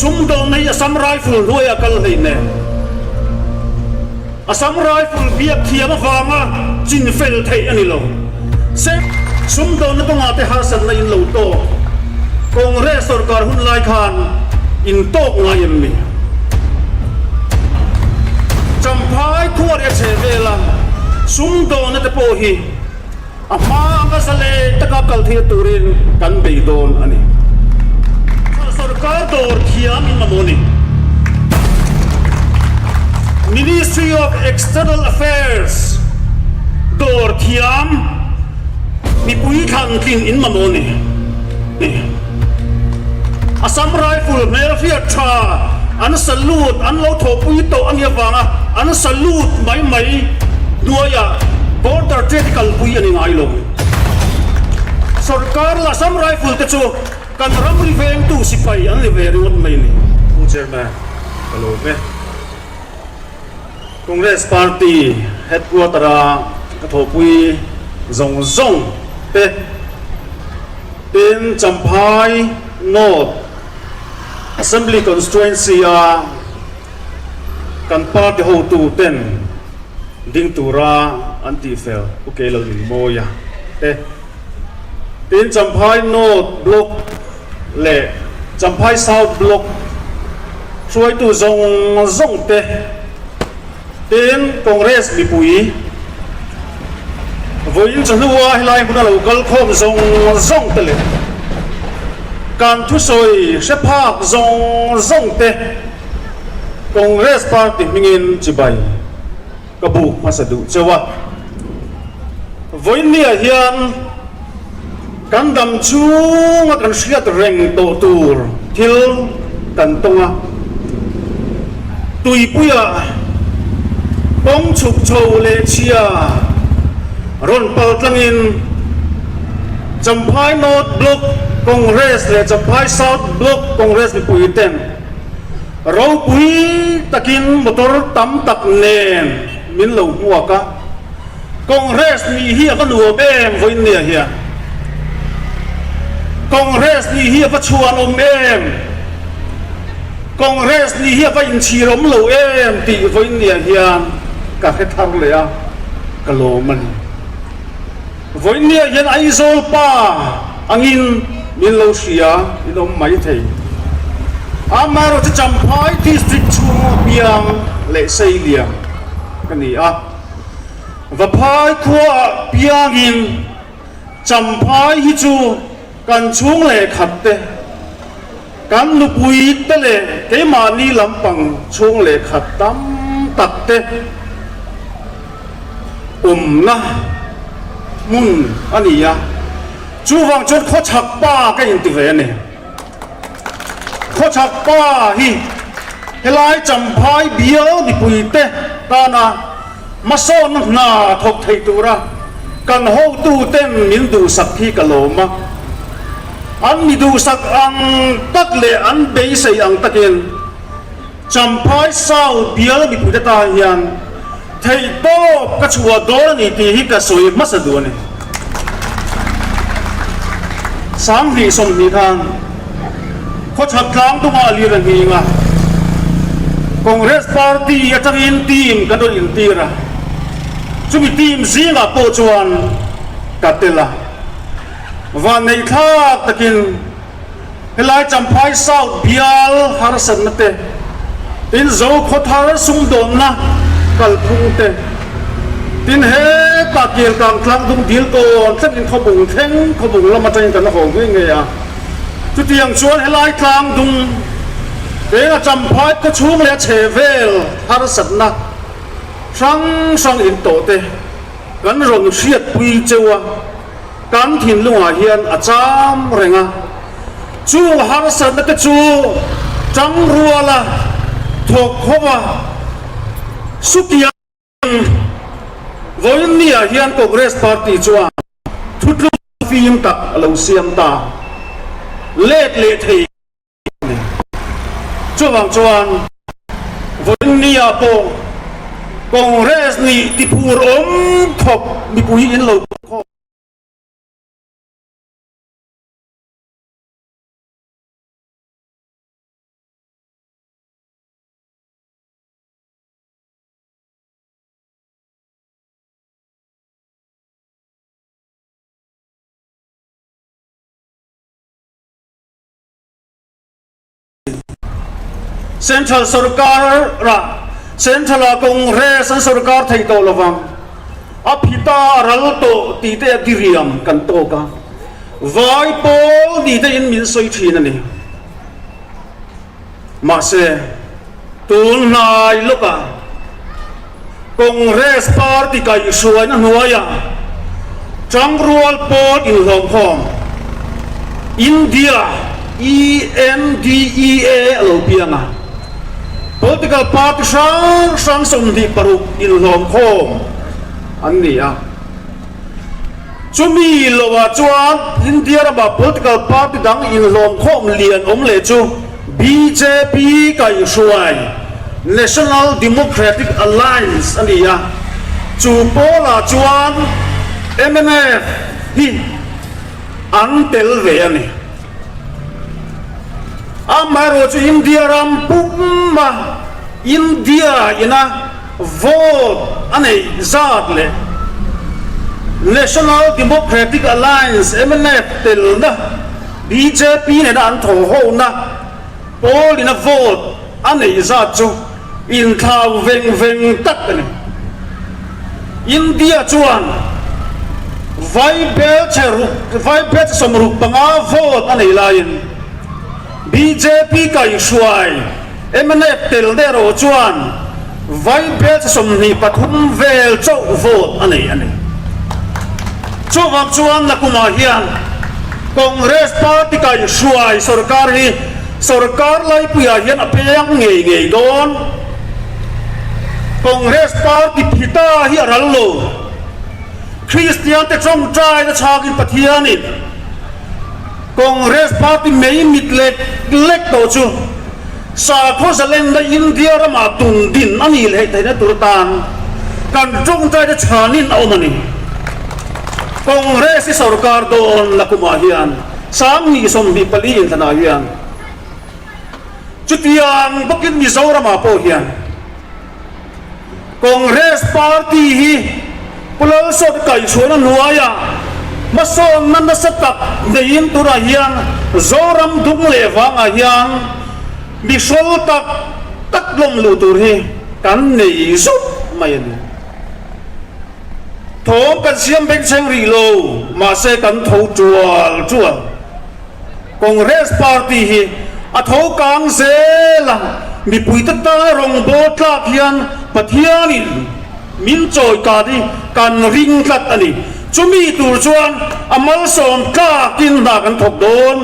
Sumdawnna hi Assam Rifle hnuaiah kal hleinem. Assam Rifle biak thiam avanga chin fel theih a ni lo. Sumdawnna kawngah te harsatna in lo tawk. Congress sorkar hun lai khan in tawk ngai em ni? Champhai khua leh a chhe vela sumdawnna te pawh hi A hma anga zalen taka kal theihna turin kan bei dawn a ni. Sorkar dawr thiam in mamawh a ni. Ministry of External Affairs dawr thiam mipui thlan tlin in mamawh a ni. Assam Rifle hmelhriat tha an salute an lo thawhpui tawh a nih avanga an salute mai mai hnuaiah border trade kalpui a ni ngai lo. Sorkar lah Assam Rifle te chu kan ramri vengtu sipai an ni ve ringawt mai a ni. Pu Chairman, ka lawm e. Congress Party Headquarter a ka thawhpui zawng zawng te tin Champhai North Assembly Constituency a kan party hotu ten ding tura an tihfel Pu Keilal Nunmawia te tin Champhai North Block leh Champhai South Block hruaitu zawng zawng te tin Congress mipui vawiin chawhnua helai hmuna lo kal khawm zawng zawng te leh kan thusawi hre phak zawng zawng te Congress Party hmingin chibai ka buk hmasa duh cheu a. Vawiinniah hian kan dam chhunga kan hriat reng tawh tur thil kan tawng a, tuipuiah kawng chhuk chho leh chhia rawn pal tlangin Champhai North Block Congress leh Champhai South Block Congress mipui ten ropui takin motor tam tak nen min lo hmuak a. Congress nih hi a va nuam em vawiinnia hian Congress nih hi a va chhuan awm em Congress nih hi a va inchhir awm lo em tih vawiinnia hian ka hre thar leh a ka lawm a ni. Vawiinnia hian Aizawl pa angin min lo hria in awm mai thei. Amaherawhchu Champhai District chhunga piang leh seilian ka ni a. Vaphai khuaah piangin Champhai hi chu kan chhung leh khat te, kan nupui te leh keimahni lampang chhung leh khat tam tak te awmna hmun a ni a, chuvang chuan khawchhak pa ka inti ve a ni. Khawchhak pa hi helai Champhai bial mipuite tana hmasawnna hna thawk thei tura kan hotuten min duhsak hi ka lawm a. An mi duhsak ang tak leh an beisei ang takin Champhai South bial mipuite tan hian theihtawp ka chhuah dawn a ni tih hi ka sawi hmasa duh a ni. 2020 khan khawchhak tlang tumah lir a nghing a, Congress Party atangin team kan rawn intir a, chumi team zingah pawh chuan ka tel a, vanneihthlak takin Helai Champhai South bial harsatna te, tin Zokhawthar sumdawnna kalphung te, tin hetah Kelkang tlangdung dil kawn thlengin khawbung thleng khawbung lam atangin kan haw ngei ngei a. Chutiang chuan helai tlangdung keng a Champhai khawchhung leh a chhehvel harsatna hrang hrang intawh te kan rawn hriatpui cheu a. Kan thinlungah hian a cham reng a, chung harsatna te chu tang ruala thawk khawpa sukiang vawiinniah hian Congress Party chuan thutluk fim tak a lo siam ta let leh thei a ni. Chuvang chuan vawiinniah pawh Congress nih tiphur awm khawp mipui in lo khawp. Central sorkar ah Central ah Congress an sorkar thei tawh lovang, a phita a ral tawh tih te a diriam kan tawk a, vai pawl ni te in min sawi thin a ni. Mahse, tun hnai lawkah Congress party kaihhruaina hnuaiah Tangrual pawl inhlawmkhawm India, INDEA, a lo piang a, political party hrang hrang 26 inhlawmkhawm an ni a. Chumi loah chuan India ramah political party dang inhlawmkhawm lian awm leh chu bjp kaihhruai National Democratic Alliance a ni a, chu pawlah chuan mnf hi an tel ve a ni. Amaherawhchu chu India ram puma India ina Vote a neih zat leh National Democratic Alliance, mnf, telna bjp nena an thawhhona pawlina vote a neih zat chu inthlau veng veng tak a ni. India chuan vaibelchhe ruk vaibelchhe 65 vote a neih laiin bjp kaihhruai Mnf tel deuh erawh chuan vaibelchhe 23 vel chauh vote a nei a ni. Chuvang chuan nakumah hian Congress party kaihhruai sorkar hi sorkar laipuiah hian a peng ngei ngei dawn. Congress party phita hi a ral lo. Kristian te tawngtaina chhakin Pathianin Congress party mei mit lek lek tawh chu sakhaw zalenna India ramah tum din a nih leh theihna tur atan kan tawngtaina chhanin a awm a ni. Congress hi sorkar dawn la kumah hian 2024 inthlanah hian chutiang bawkin Mizoramah pawh hian Congress party hi Pu Lalsawta kaihchhuahna hnuaiah hmasawnna nasa tak neiin tunah hian Zoram dung leh vangah hian mi hrawl tak tak lawm luh tur hi kan nei zut mai a ni. Thawm kan siam bengchheng rih lo, mahse kan tho tual tual. Congress party hi a tho kang zel a, mipuite tana rawngbâwl tlâk hian Pathianin min chawi kât hi kan ring tlat a ni. Chumi tur chuan a malsawm tlâkin hna kan thawk dawn.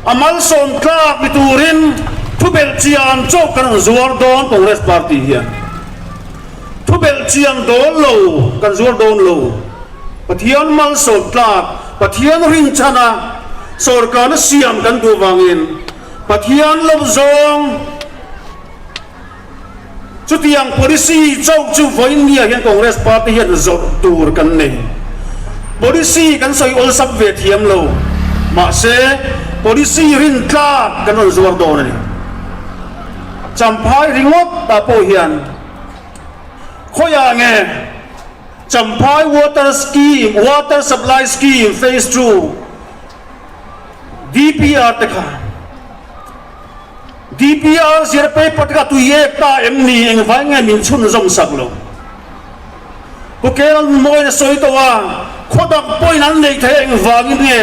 A malsawm tlâk ni turin thubelh chian chauh kan rawn zuar dawn Congress party hian. Thubelh chian dawn lo kan zuar dawn lo. Pathian malsawm tlak, Pathian rinchhana sawrkarna siam kan duh vangin Pathian lo zawng chutiang policy chauh chu vawiinniah hian Congress party hian zawrh tur kan nei. Policy kan sawi awlsam ve thiam lo, mahse policy rintlak kan rawn zuar dawn a ni. Champhai ringawt ah pawh hian khawiah nge Champhai Water Scheme, Water Supply Scheme Phase Two, DPR te kha DPR zir paper te kha tui ek ta em ni engvai nge min chhunzawm sak lo. Pu Kel Mawina sawi tawh a, khaw dang pawhin an neih theih engvangin nge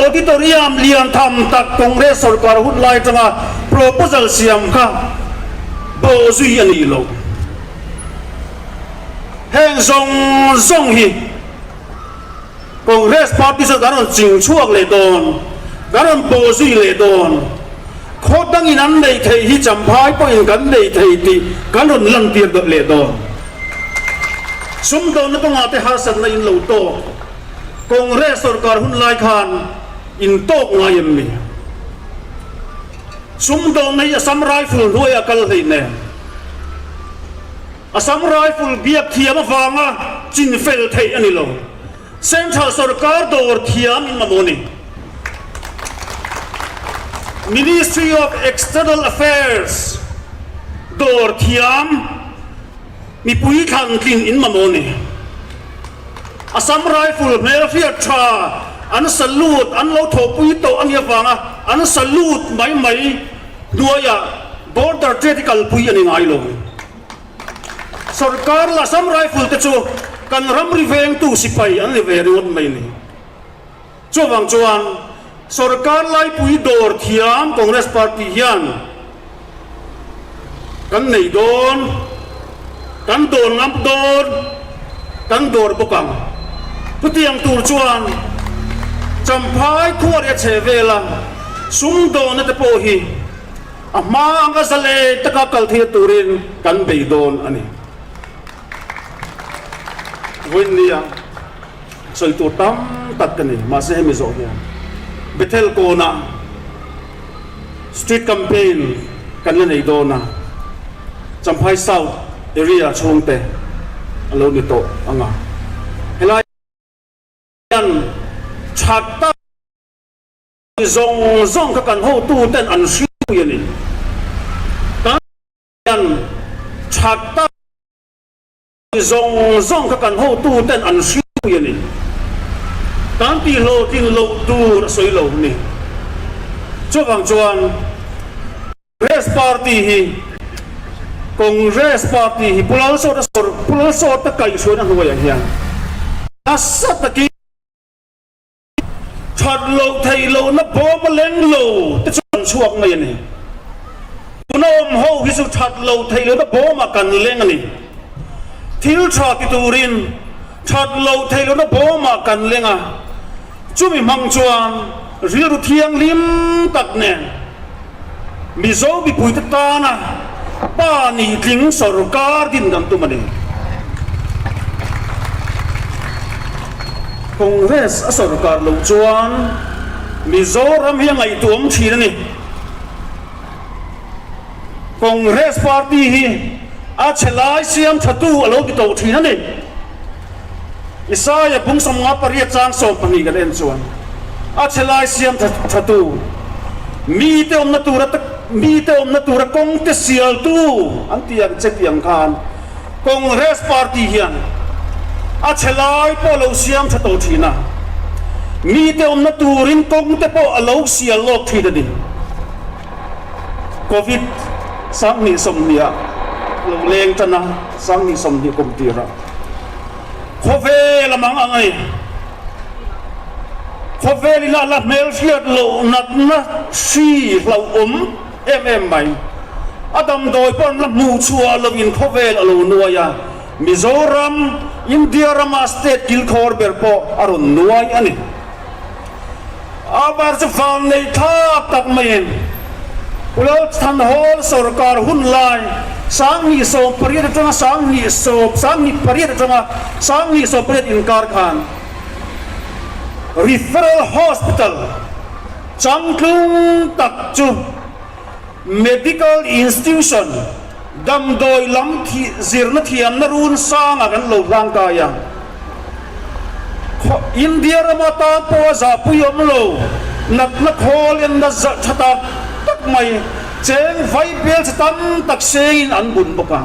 Auditorium lian tham tak Congress sorkar hun lai atanga proposal siam kha bawhzui a nih loh. Heng zawng zawng hi Congress party chuan kan rawn ching chhuak leh dawn, kan rawn bawh zui leh dawn. Khaw dangin an neih theih hi Champhai pawhin kan nei thei tih kan rawn lantir dawt leh dawn. Sumdawnna kawngah te harsatna in lo tawk. Congress sorkar hun lai khan in tawk ngai em ni? Sumdawnna hi Assam Rifle hnuaiah kal hleinem. Assam Rifle biak thiam avanga chin fel theih a ni lo. Central sorkar dawr thiam in mamawh a ni. Ministry of External Affairs dawr thiam mipui thlan tlin in mamawh a ni. Assam Rifle hmelhriat tha an salute an lo thawhpui tawh a nih avanga. an salute mai mai hnuaiah border trade hi kalpui a ni ngai lo. Sorkar la Assam Rifle te chu kan ramri vengtu sipai an ni ve ringawt mai ni. Chuvang chuan sorkar laipui dawr thiam Congress party hian kan nei dawn, kan dawr ngam dawn, kan dawr bawk ang. Chutiang tur chuan Champhai khua leh a chheh vela sumdawnna te pawh hi a hma anga zalen taka kal theihna turin kan bei dawn a ni. Vawiinnia. Sawi tur tam tak ka nei, mahse hemi zawh hian Bethel kawnah street campaign kan la nei dawn a, Champhai South area chhungte a lo ni tawh ang a, helai hian tha tak zawng zawng kha kan hotuten an hriatpui a ni. Kan hian tha tak. Zawng zawng kha kan hotu ten an hriatpui a ni. Kan tih hlawhtlin loh tur a sawi lo ni. Chuvang chuan Congress party hi Congress party hi Pu Lalsawta sawr Pu Lalsawta kaihhruaina hnuaiah hian nasa takin That loh theih lohna bawm a leng lo te chu kan chhuak mai a ni. Tuna awm ho hi chu that loh theih lohna bawmah kan leng a ni. Thil tha ti turin that loh theih lohna bawmah kan leng a, chumi hmang chuan rilru thianghlim tak nen Mizo mipuite tana pa nih tling sorkar din kan tum a ni. Congress a sorkar loh chuan Mizoram hi a ngaihtuam thin a ni. Congress party hi a chhe lai siam thatu a lo ti tawh thin a ni. Isaiah bung 58 chang 12 kan en chuan a chhe lai siam thatu, mite awmna tura mite awmna tura kawngte sialtu an ti ang che tih ang khan Congress party hian a chhe lai pawh a lo siam tha tawh thin a, mite awmna turin kawngte pawh a lo sial lawk thin a ni. Covid 2020 ah lo leng tan a, 2020 kum tirah. Khawvel a mang ang a ni. Khawvel ila la hmelhriat loh natna hri hlauhawm em em mai. A damdawi pawh an la hmuh chhuah loin khawvel a lo nuai a, Mizoram, India rama state kilkhawr ber pawh a rawn nuai a ni. A bar chu van nei thlak tak maiin Ulal Thanhawl sorkar hun lai 2018 atanga 20 sawm 28 atanga 2018 inkar khan Referral Hospital changtlung tak chu Medical Institution damdawi lam zirna thiamna run sangah kan lo hlangkai a. India rama tan pawha zahpui awm lo natna khawl enna tha tak tak mai cheng vai bel chi tam tak sengin an bun bawk a.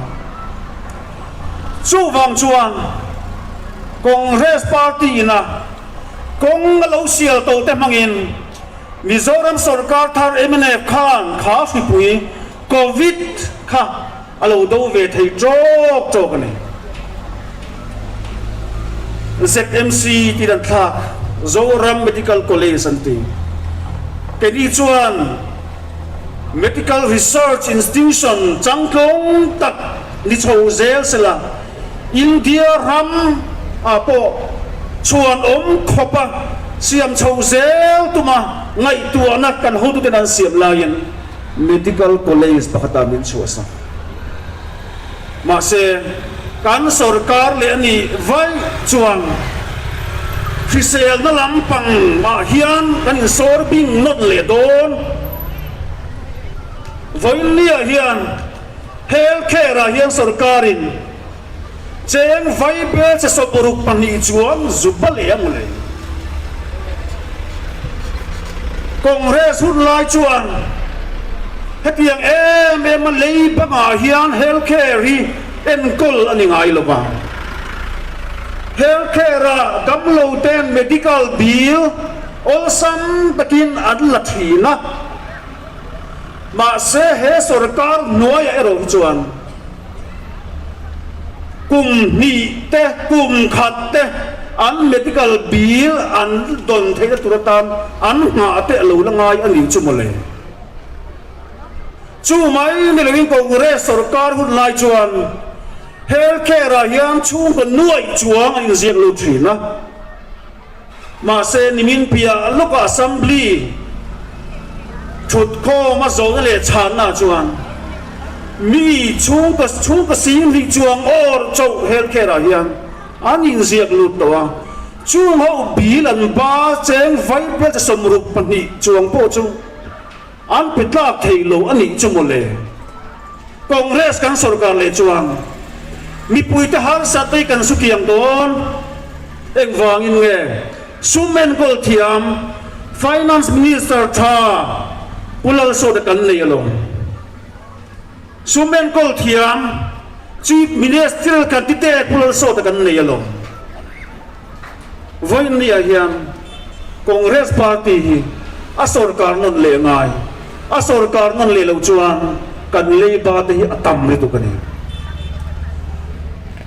Chuvang chuan Congress party ina kawng a lo sial to te hmangin Mizoram sorkar thar mnf khan kha hripui Covid kha a lo do ve thei tawk tawk a ni. ZMC tih dan thlak Zoram Medical College an ti. Keini chuan Medical Research Institution changtlawng tak ni chho zel sela India ram ah pawh chhuanawm khawpa siam chho zel tuma ngaihtuahna kan hotuten an siam laiin Medical College pakhatah min chhuahsak. Mahse, kan sorkar leh a nih vaih chuan hriselna lampang ah hian kan insawr bing nawn leh dawn. Vawiinniah hian Health Care ah hian sorkarin Cheng vai bel che 62 chuan zu ba leh ang lei. Congress hun lai chuan hetiang em em a lei bangah hian health care hi enkawl a ni ngai lo va. Health care ah damlo ten medical bill. Awlsam takin an la thin a. Mahse he sorkar hnuaiah erawh hi chuan kum hnih te, kum khat te an medical bill an dawn theihna tur atan an nghah te a lo la ngai a nih chu mawle. Chu mai ni loin Congress sorkar hun lai chuan health care ah hian chhungkaw nuaih chuang a inziak lo thin a. Mahse, nimin piah lawkah Assembly thutkhawm a zawhna leh chhanna chuan mi chhungkaw chhungkaw sing hnih chuang awr chauh health care ah hian an inziak lut tawh a, chung ho bill an ba cheng vaibel che 62 chuang pawh chu An pe tlak thei lo a nih chu mawle. Congress kan sorkar leh chuan mipuite harsat te hi kan su kiang dawn. Engvangin nge sum enkawl thiam Finance Minister tha Pu Lalsawta kan nei alawm. Sum enkawl thiam Chief Ministerial Candidate Pu Lalsawta kan nei alawm. Vawiinniah hian Congress party hi a sorkar nawn leh ngai, a sorkar nawn leh loh chuan kan leiba te hi a tam lutuk a ni.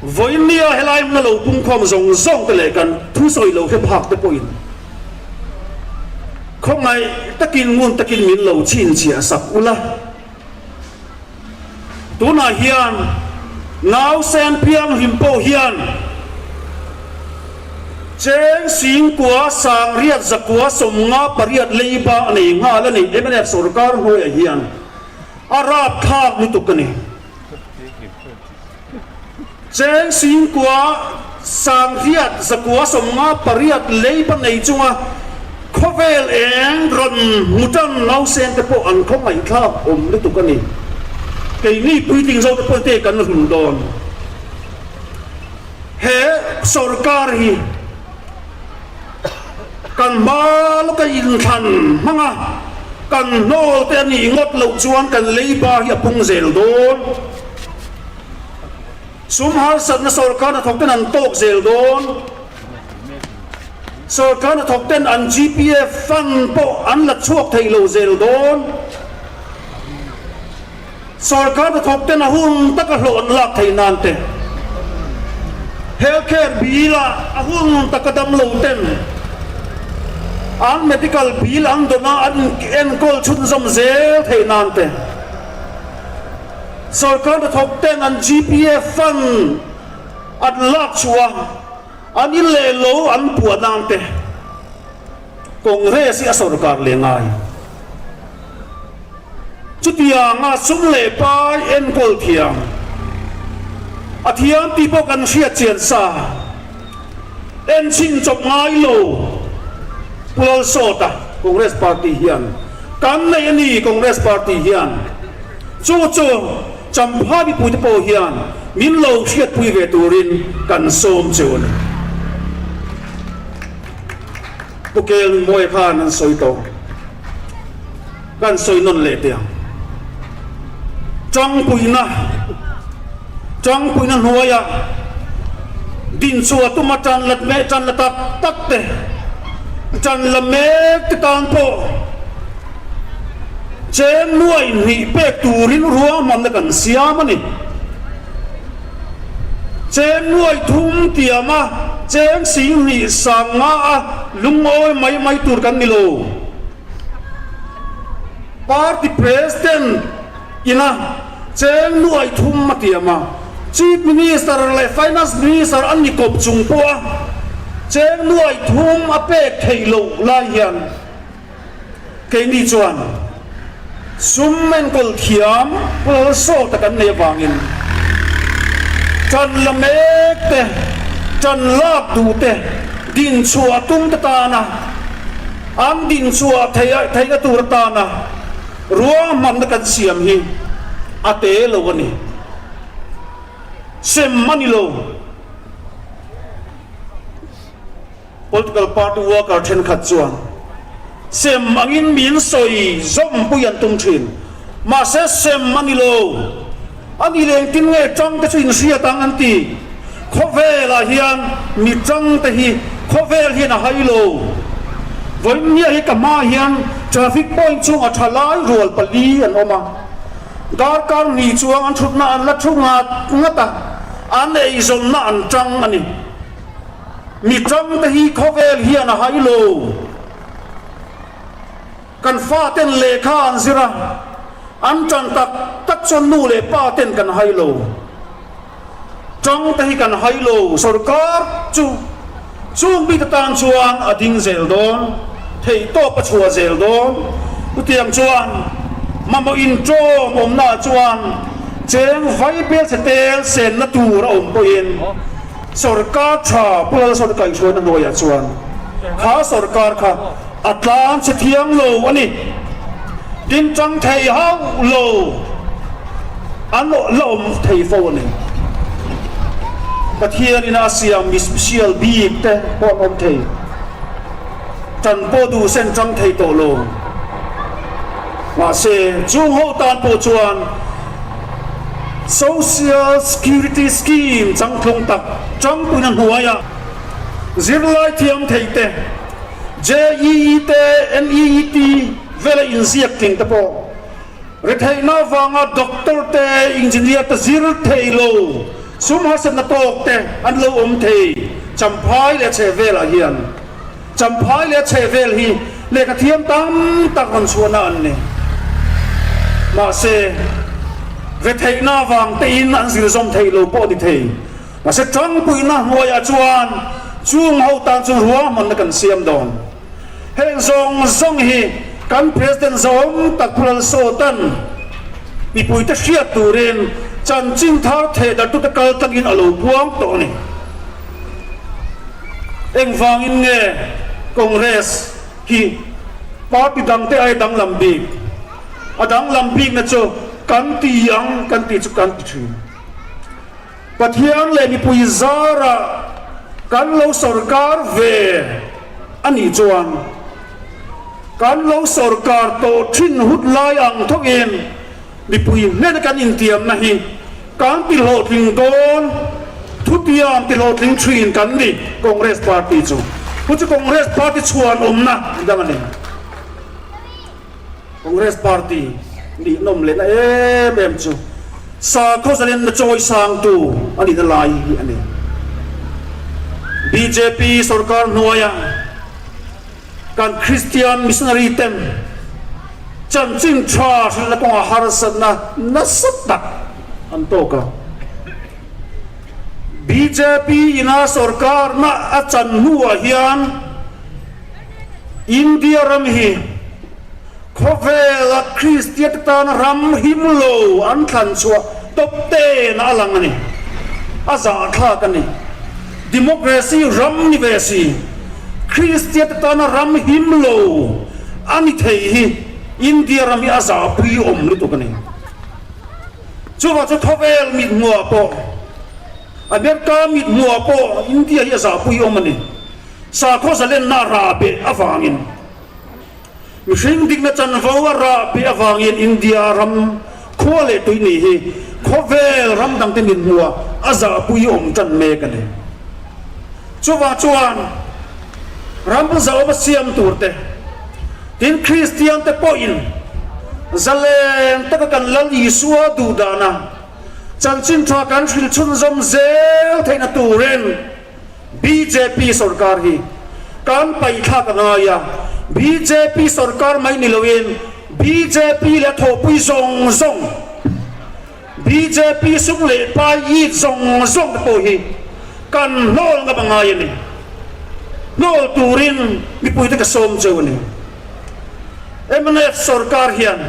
Vawiinnia helai hmuna lo pungkhawm zawng zawng te leh kan thusawi lo hre phak te pawhin khawngaih takin ngun takin min lo chhinchhiah sak ula. Tunah hian nausen pianghlim pawh hian cheng singkua sangriat zakua 58 leiba a nei nghal a ni. Mnf sorkar hnuaiah hian a rapthlak lutuk a ni. Cheng singkua sangriat 158 leiba nei chunga khawvel eng rawn hmu tan nausen te pawh an khawngaihthlak awm lutuk a ni. Keini puitling zo te pawh te kan hlun dawn. He sorkar hi kan hma lawka inthlan hmang a, kan hnawl te a nih ngawt loh chuan kan leiba hi a pung zel dawn. Sum harsatna sorkar hnathawk ten an tawk zel dawn. Sorkar hnathawk ten an GPF fund pawh an la chhuak thei lo zel dawn. Sorkar hnathawk ten a hun taka hlawh an lak thei nan te, Health care bill ah a hun taka damlo ten an medical bill an dawn a an enkawl chhunzawm zel thei nan te, Sorkar hnathawk ten an GPF fund an lak chhuah a, an in leh lo an puah nan te Congress hi a sorkar leh ngai. Chutianga sum leh pai enkawl thiam a thiam tih pawh kan hriat chian sa, enchhin chawp ngai lo Pu Lalsawta Congress party hian kan nei a ni Congress party hian. Chu chu Champhai mipuite pawh hian min lo hriatpui ve turin kan sawm cheu a ni. Pu Kel Mawia khan an sawi tawh. Kan sawi nawn leh teh ang. Tangpuina Tangpuina hnuaiah dinchhuah tuma tan la tan la tak tak te, tan la mek te tan pawh, Cheng nuai hnih pek turin ruahmanna kan siam a ni. Cheng nuai thum tiama cheng sing hnih sang nga a lungawi mai mai tur kan ni lo. Party President ina cheng nuai thum a tiam a, Chief Minister leh Finance Minister an ni kawp chung pawha cheng nuai thum a pek theih loh lai hian, Keini chuan sum enkawl thiam Pu Sawta kan nei avangin ṭan la mek te, ṭan lak duh te, dinchhuah tum te tana an dinchhuah theihna tur atana ruahmanna kan siam hi a te lo a ni. Sem a ni lo. Political party worker thenkhat chuan sem angin min sawi zawmpui an tum thin. Mahse sem a ni lo. A ni leh engtin nge tang te chu inhriat ang an ti. Khawvelah hian mi tang te hi khawvel hian a hai lo. Vawiin hi ka hmaah hian traffic point chungah thalai rual pali an awm a, darkar hnih chuang an thutna an la thu ngat ngat a, an eizawnna an tang a ni. Mi tangte hi khawvel hian a hai lo. Kan faten lehkha an zir a, an tan tak tak chuan nu leh pa ten kan hai lo. Tangte hi kan hai lo, sorkar chu chung bik atan chuan a ding zel dawn, theihtawp a chhuah zel dawn. Chutiang chuan mamawh intawm awmnaah chuan cheng vai belchhe tel senna tur a awm pawhin sorkar tha Pu Lalsawta kaihhruaina hnuaiah chuan kha sorkar kha a tlan chhe thiang lo a ni. Tin chang thei hauh lo an la awm thei fo a ni. Pathian ina a siam mi special bik te pawh an awm thei. Tan pawh duh sen chang thei tawh lo. Mahse, chung ho tan pawh chuan Social Security Scheme changtlung tak changpuina hnuaiah zirlai thiam thei te, JEE te, NEET vela inziak tling te pawh retheihna avanga doctor te, engineer te zir thei lo, sum harsatna tawk te an lo awm thei. Champhai leh a chhehvelah hian Champhai leh a chhehvel hi lehkha thiam tam tak rawn chhuahna an ni. Mahse, retheihna avang tein an zir zawm thei lo pawh a ni thei. Mahse tangpuina hnuaiah chuan chung ho tan chuan ruahmanna kan siam dawn. Heng zawng zawng hi kan President zawng tak Pu Lalsawtan mipuite hriat turin chanchin thar thehdarhtute kal tlangin a lo puang tawh a ni. Engvangin nge Congress hi party dangte ai danglam bik? A danglam bikna chu kan ti ang kan tih chu kan ti thin. Pathian leh mipui zarah kan lo sawrkar ve a nih chuan kan lo sawrkar tawh thin hut lai ang thawkin mipui hnena kan intiamna hi kan ti hlawhtling dawn, thutiam ti hlawhtling thin kan ni Congress Party chu. Chu chu Congress Party chhuan awmna dang a ni. Congress Party nih nawm lehna em em chu sakhaw zalenna chawi sangtu a nihna lai hi a ni. Bjp sorkar hnuaia kan Kristian missionary ten chanchin tha hrilhna kawngah harsatna nasa tak an tawk a. Bjp ina sorkarna a chan hnuah hian India ram hi khawvela Kristiante tana ram him lo an thlan chhuah tawp tena a lang a ni. A zahthlak a ni. Democracy ram ni ve si, Kristiante tana ram him lo a ni thei hi India ram hi a zahpui awm lutuk a ni. Chuvang chu khawvel mithmuhah pawh, America mithmuhah pawh India hi a zahpui awm a ni. Sakhaw zalenna a rah beh avangin, mihring dikna chanvo a rah beh avangin India ram khua leh tui nih hi khawvel ram dangte min hmuh a, a zahpui awm tan mek a ni. Chuvang chuan ram zauva siam tur te, tin Kristian te pawhin zalen taka kan Lal Isua duh dana chanchin tha kan hrilh chhunzawm zel theihna turin, Bjp sorkar hi kan paithlak a ngai a, bjp sorkar mai ni loin bjp leh a thawhpui zawng zawng, bjp sum leh pai it zawng zawng te pawh hi kan hnawl ngam a ngai a ni. Hnawl turin mipuite ka sawm cheu a ni. Mnf sorkar hian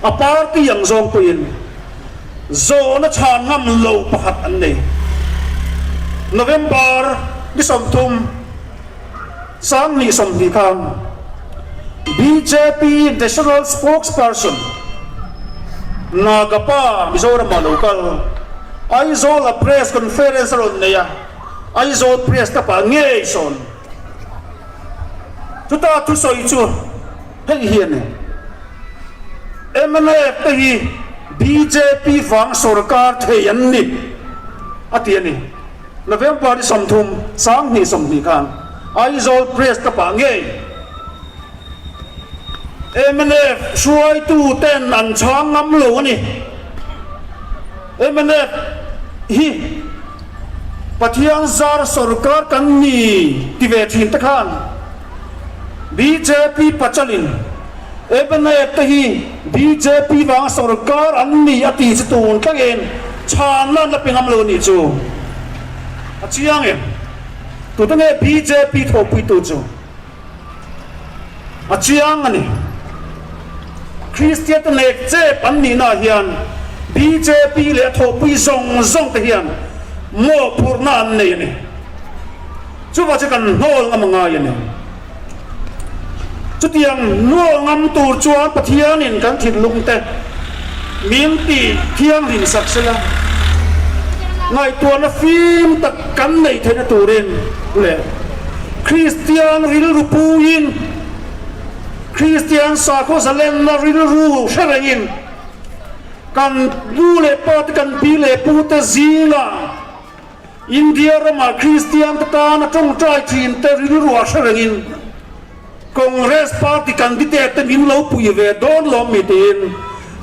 a party ang zawng pawhin Zawhna chhan ngam lo pakhat an nei. November ni 30, 2020 khan bjp National Spokesperson Nagappa Mizoramah lo kal Aizawl-a press conference a rawn nei a, Aizawl Press Club-ah ngei sawn. Chuta thusawi chu hei hi a ni. Mnf te hi bjp vang sorkar thei an ni a ti a ni. November ni 30, 2020 khan Aizawl Press Club ah ngei. Mnf hruaitu ten an chhang ngam lo a ni. Mnf hi Pathian zar sorkar kan ni ti ve thin te khan bjp pachalin mnf te hi bjp vanga sorkar an ni a ti chu tun thlengin chhanna an la pe ngam lo a nih chu a chiang em? Tute nge bjp thawhpuitu chu? A chiang a ni. Kristian te nek chep an nihna ah hian bjp leh a thawhpui zawng zawng te hian mawhphurhna an nei a ni. Chuvah chu kan hnawl ngam a ngai a ni. Chutiang hnawl ngam tur chuan Pathianin kan thinlung te min tih thianghlim sak sela, ngaihtuahna fim tak kan neih theihna turin leh Kristian rilru puiin, Kristian sakhaw zalenna rilru hre rengin kan nu leh pa te, kan pi leh pu te zingah India ramah Kristian te tana tawngtai thin te rilruah hre rengin Congress party candidate te min lo pui ve dawn lawm mi tiin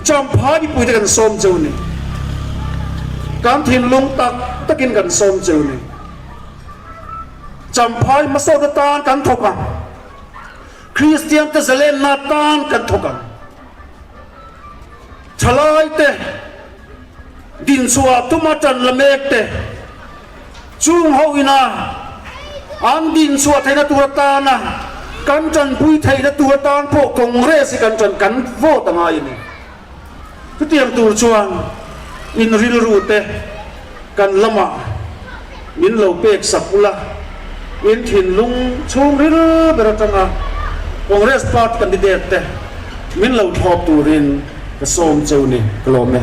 Champhai mipui te kan sawm cheu ni. Kan thinlung tak takin kan sawm cheu ni. Champhai hmasawt atan kan thawk ang. Kristian te zalenna atan kan thawk ang. Thalai te dinchhuah tuma tan la mek te chung ho ina an dinchhuah theihna tur atana kan tanpui theihna tur atan pawh Congress hi kan tan kan vote a ngai a ni. Chutiang tur chuan in rilru te kan lamah min lo pek sak ula, in thinlung chhungril ber atanga Congress party candidate te min lo thlawp turin ka sawm cheu ni ka lawm e.